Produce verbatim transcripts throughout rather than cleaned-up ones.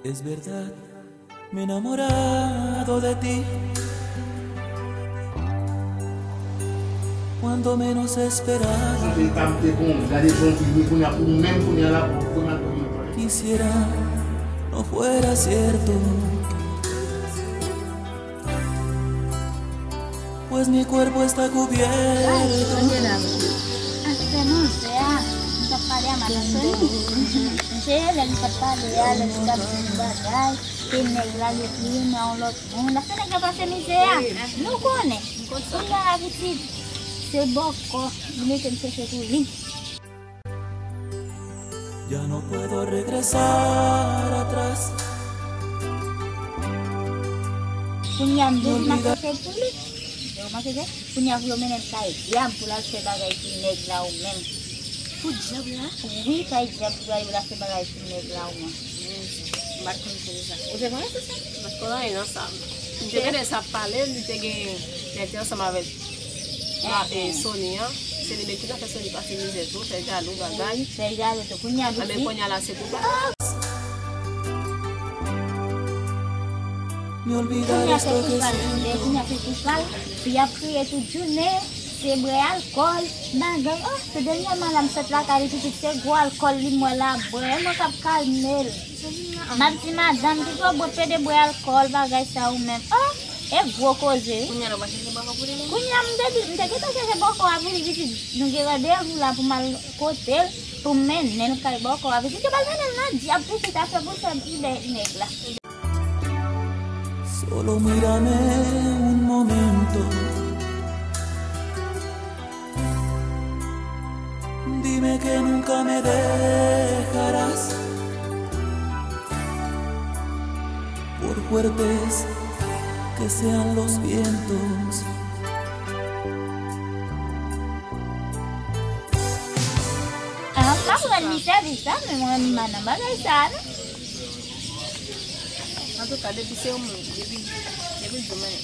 Es verdad, me he enamorado de ti. Cuando menos esperaba. Sa se tanm te bon, gade jan w vini kounye a pou ou menm kounye a la pou ou pran l. Quisiera no fuera cierto. Pues mi cuerpo está cubierto. Ay, tande la. Afè manzè a, m t ap pale a madan Sony. Mwen cheri, lè m t ap pale a, lè m t ap di bagay, ke nèg la li renmen yon lòt moun. Afè nèg la pase mizè a. Nou konnen. Kounye a la pitit, se bòkò li mete m chèche pou li. Ya no puedo regresar atrás. Kounye a m vle di m ap chèche pou li. Yo, kòman se fè? Kounye a pou yo mennen l kay dyab pou l al fè bagay pou nèg la ou menm. Pou dyab la? Wi, kay dyab pou yo al fè bagay pou nèg la ou menm. M pa t konn koze sa. Ou te konnen se sa? M pa t konn anyen nan sa. M te tande sa ap pale, li te gen, li te ansanm avèk ma, e, Sony an. Se li menm ki ta fè Sony pase mizè tou, fè jalou, bagay. Wi, fè jalou tou. Kounye a, anben, kounye a la, se koupab. Kounye a, se koupab. Kounye a, se koupab. Fi ap kriye tout jounen, se bwè alkòl, bagay. Oh, se dènyèman la, m sot lakay li, pitit, se gwo alkòl li m wè l ap bwè. E mwen k ap kalme l. M ap di madanm, ki fè w bwè, pede bwè alkòl, bagay sa ou menm. Oh, e gwo koze, wi. Kounye a, nou pa chèche bòkò pou li menm? Kounye a, m te di, m te gentan chèche bòkò a pou li, pitit. Nou gen randevou la pou m al kote l, pou m mennen l kay bòkò a, pitit. Yo pral mennen l nan dyab, pitit, afè pou fè pibè nèg la. Solo mírame un momento. Dime que nunca me dejarás, por fuertes que sean los vientos. Ah, m pa pran ni sèvis sa, men mwen, m pa nan bagay sa, non. Antouka, depi se yon moun, depi, depi l di w mennen,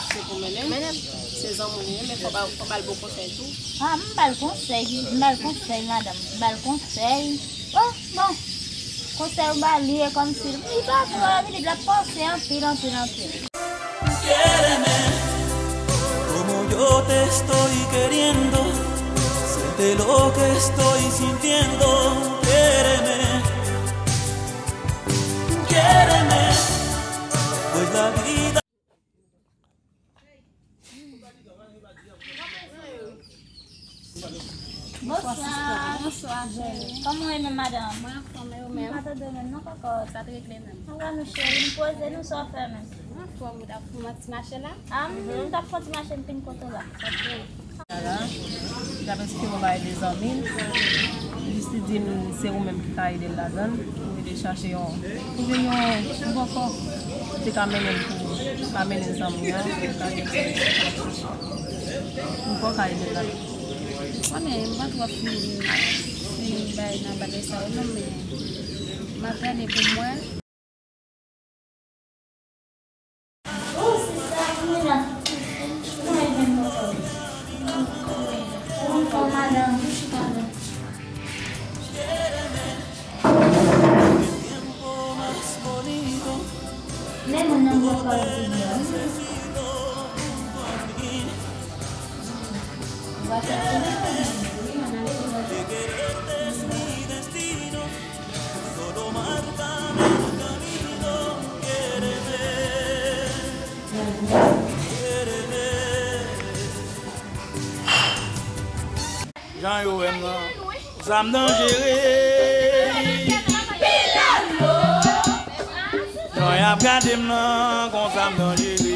se pou mennen l. Mennen l. Se zanmi w li ye, men fò w ba, fò w ba l bon konsèy tou. Ah, m ba l konsèy, m ba l konsèy, madanm. M ba l konsèy. Oh, bon. Konsèy ou ba li, e kòmsi li pa pran, li di l ap panse anpil, anpil, anpil. Quiéreme como yo te estoy queriendo, siente lo que estoy sintiendo, quiéreme, quiéreme, pues la vida. Bonswa. Bonswa, cheri. Kòman w ye menm, madanm? Mwen anfòm, e ou menm? M pa tande w menm non, kòkòt. Sa t regle menm? Anba nou, cheri, nou poze nou, sa w fè menm? Mwen anfòm, ou t ap fè yon ti mache la? Ah, m t ap fè yon ti mache, m fin kote w la. Sa t bon. La, li t ap eksplike mwen bagay de zanmi l. Li di m se ou menm ki ka ede l ladan l. Pou ede chache yon, pou jwenn yon, yon bòkò. Ou te ka mennen l pou, ka mennen zanmi an, pou l ka jwenn solution. Ou poko ka ede l ladan l. Konnen, m pa twò fin, fin bay nan bagay sa yo, non, men m ap gade pou m wè. Oh, sista, vini la. Kòman e jwenn bòkò? Ou anfòm, madanm? Ou chita la. Men moun nan bòkò yo te byen, wi. Ou pa chèche nan wi, ann ale pou bòkò. Jan yo wè m nan, konsa m danjere. Jan y ap gade m nan, konsa m danjere.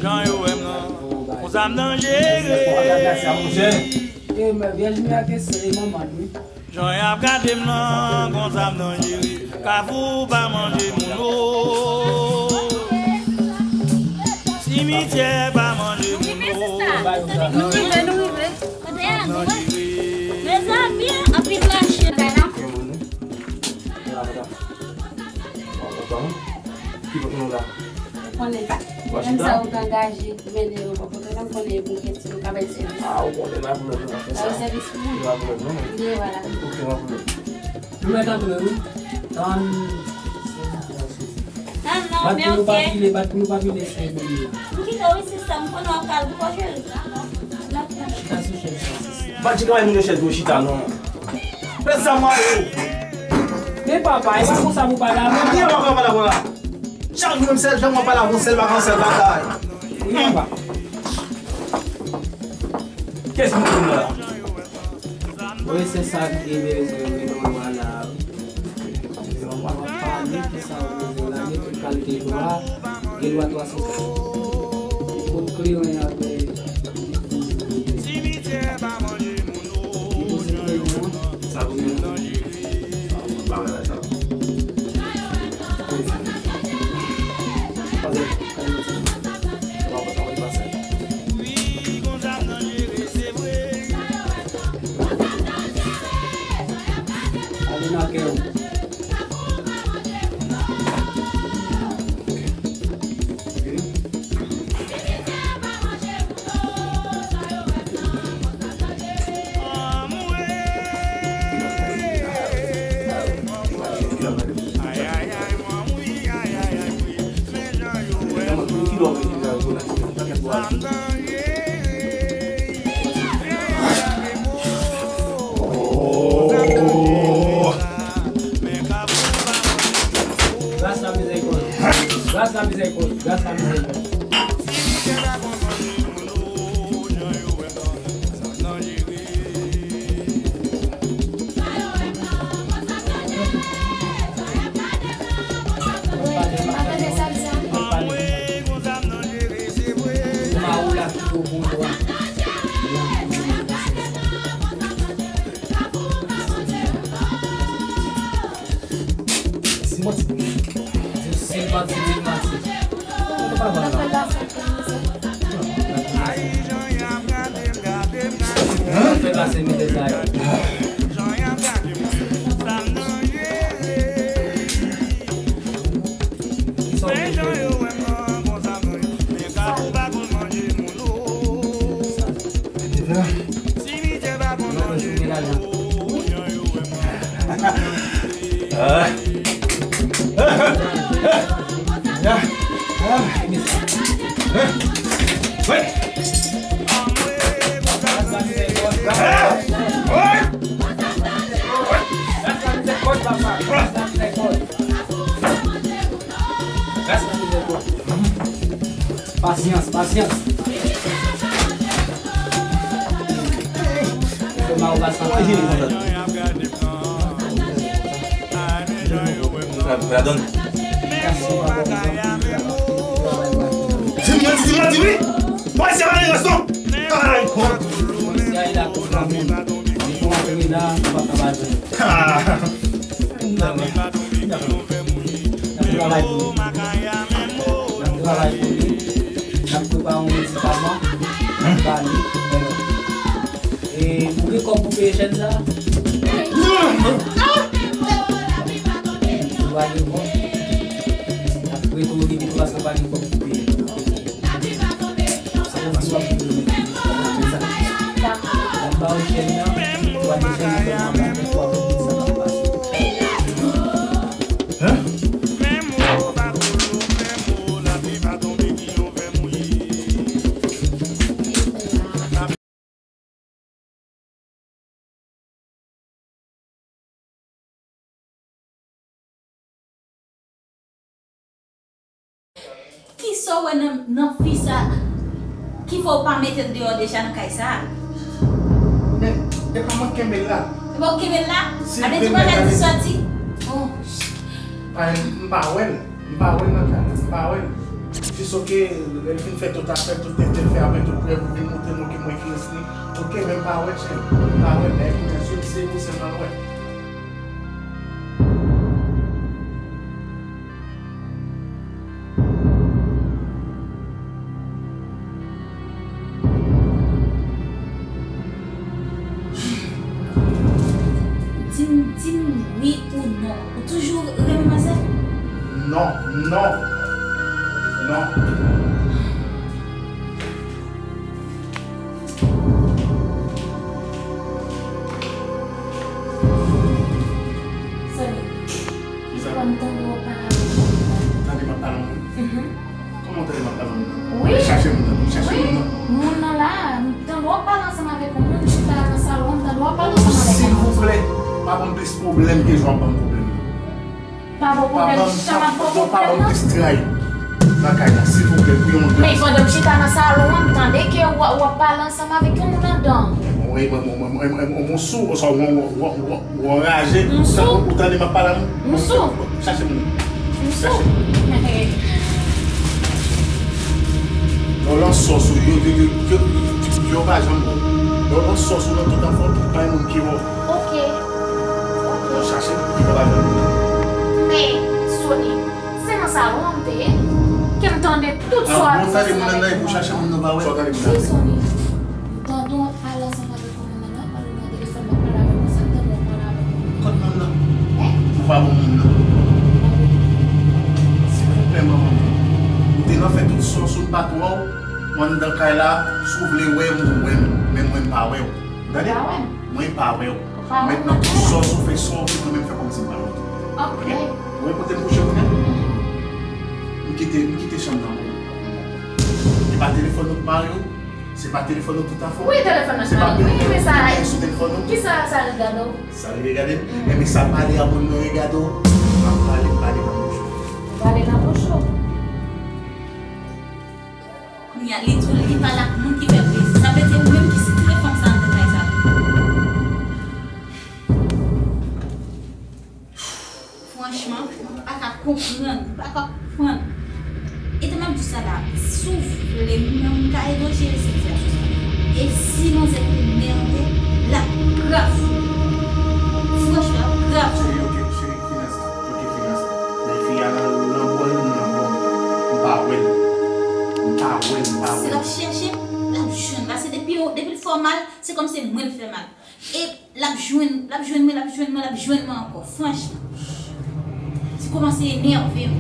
Jan yo wè m nan, konsa m danjere. Jan y ap gade m nan, konsa m danjere. Kafou pa manje moun o. Simityè pa manje moun o. Nou rive, nou rive. Mezanmi, anpil mache. Ki bout nou la? Konnen. Menm sa ou t angaje mennen yo bò kote la, m konnen e pou kèt si nou ka bay sèvis. Ah, ou konnen, pa pwoblèm non. Bay sèvis pou mwen. Pa pwoblèm non. Li ye, vwala. Ok, pa pwoblèm. Nou mèt antre wi. Tann. Tann non, men ok. Bat pou nou pa vin, bat pou nou pa vin senk minit. M kite w wi, sista, m konnen w ap kal pou kò cheri. Chita sou chèz sa, sista. Pa di kanmenm moun yo chèz pou yo chita non. Pèt sa mwa yo. Men papa, e pa konsa pou pale avè m. Ki papa pale avè w la? Chak jou menm sèl jan mwen pale avè w, sèl vakan, sèl batay. Wi, papa. Kiyès ki moun la? Wi, se sa ki bezwen mete w la, wi. Lè w ap pale, ki sa w bezwen la, gen tout kalite lwa, gen lwa twa san. Kot kleren avè Depoze kleren an. Sa pou mwen. Sa pou mwen, pa wè la, sa. Pase, kale mwen ti. Sa pa, sa pa pase. Ale nan kè w. Gras la mizèrikòd. Gras la mizèrikòd. Gras la mizèrikòd. Si manti pou mwen. Di w si l manti, di l manti. Mwen pa vann non. Fè pase mizè sa yo. Kisa w vle fè? Mwen jwenn lajan. Pasyans, pasyans. Fè mal ou pa santi. Di m manti, di m manti, wi. Pase pa gen rason. Ay, kont. Polisye a la pou granmoun. Li pou antre la, li pa ka ba jwenn. N ap travay pou li. N ap travay pou li. N ap travay pou li. N ap prepare yon medikaman pou ba li. E, ou gen kòb pou peye chèn sa? Ou pa gen kòb? N ap prete w li pito paske w pa gen kòb pou peye. Kisa w wè nan, nan fi sa ki fè w pa mete l deyò deja nan kay sa a? Men, e pa mwen k kenbe l la. E pa w k kenbe l la? Si, a vle di w pa ka di sòti? Oh. Pa, m pa wè l. M pa wè l nan kay la, m pa wè l. Jis oke, lè l fin fè tout afè, tout tenten l fè avè tout prèv, ou vin montre mwen ke mwen ki rans li. Oke, men m pa wè, chè. M pa wè, men ki rans li, se ou sèlman m wè. Di m, di m wi ou non. Ou toujou renmen manzè? Non, non. Non. Sonny, m tande w ap pale avèk moun nan. Tande m ap pale moun? Mhm. Kòman w tande m ap pale moun nan? Wi. Chache moun nan. Chache moun nan. Wi, moun nan la, m tande w ap pale ansanm avèk yon moun, m chita nan salon, m tande w ap pale ansanm avèk yon moun. Silvouplè, pa ban m plis pwoblèm ke jan w ap ban m pwoblèm nan. Pa bon pwoblèm, chita m ap bon pwoblèm nan. Pa ban m plis tray nan kay la, silvouplè, pou yon gras. Men pandan m chita nan salon an, m tande ke w, w ap pale ansanm avèk yon moun anndan. Wi, mwen, mwen, mwen, mwen, mwen, mwen sou, oswa mwen, mwen, mwen, mwen, mwen anraje. M sou. Ou tande m ap pale a moun? M sou. Chache moun. M sou. Chache moun. Lè w lan sòs ou, yo, yo, yo, yo, yo pa janm bon. Lè w lan sòs ou nan tout afè w, pa gen moun ki bon. Ok. Ok. Chache moun ki pa janm bon. Men, Sonny, se nan salon an m te ye. Ke m tande tout sa w ap di ansanm avèk moun nan. Sa w tande moun nan? Wi, Sonny. M tande w ap pale ansanm avèk yon moun nan, m ap pale nan telefòn, m ap pale avèk yon moun, sa m tande w ap pale avèk yon moun. Kot moun nan? Hein? Ou pa bon moun nan. Silvouplè, manman. M te nan fè tout sòs ou, m pa t wè w. Mwen anndan kay la, si w vle wè m, ou wè m. Men mwen, m pa wè w. Tande? Ou pa wè m? Mwen pa wè w. Ou pa wè m? Mentnan, tout sòs ou fè, sa w vle, mwen menm fè kòmsi m pa wè w. Ok. Ou wè kote m kouche kounye a? M kite, m kite chanm nan pou ou. E pa telefòn ou k mare w? Se pa telefòn ou tout afè w? Wi, telefòn nan k mare m. Se pa wi, men sa, sou telefòn ou? Kisa sa rive gade w? Sa rive gade m? Mm. Enben, sa pale a moun nan rive gade w. M ap pale, m pale nan bouch ou. Ou pale nan bouch ou. Kounye a, li di w li pale ak moun ki fè plezi. Sa vle di ou menm ki sitire fanm sa anndan kay sa tou. Franchman, mwen pa ka konprann, mwen pa ka konprann. E te m ap di w sa la, si w vle, mwen menm, m ka ede w jere sitiyasyon sa. E si manzè te nève, l ap grav sou ou. Franchman, l ap grav sou ou. Cheri, ok, cheri, fini sa. Ok, fini sa. Men fi a nan, nan bò l, m nan bò m. M pa wè l. M pa wè l, m pa wè l. Si l ap chèche m, l ap jwenn. Paske depi, depi l fè w mal, se kòmsi se mwen l fè mal. E l ap jwenn, l ap jwenn mwen, l ap jwenn mwen, l ap jwenn mwen ankò. Franchman, li kòmanse enève m.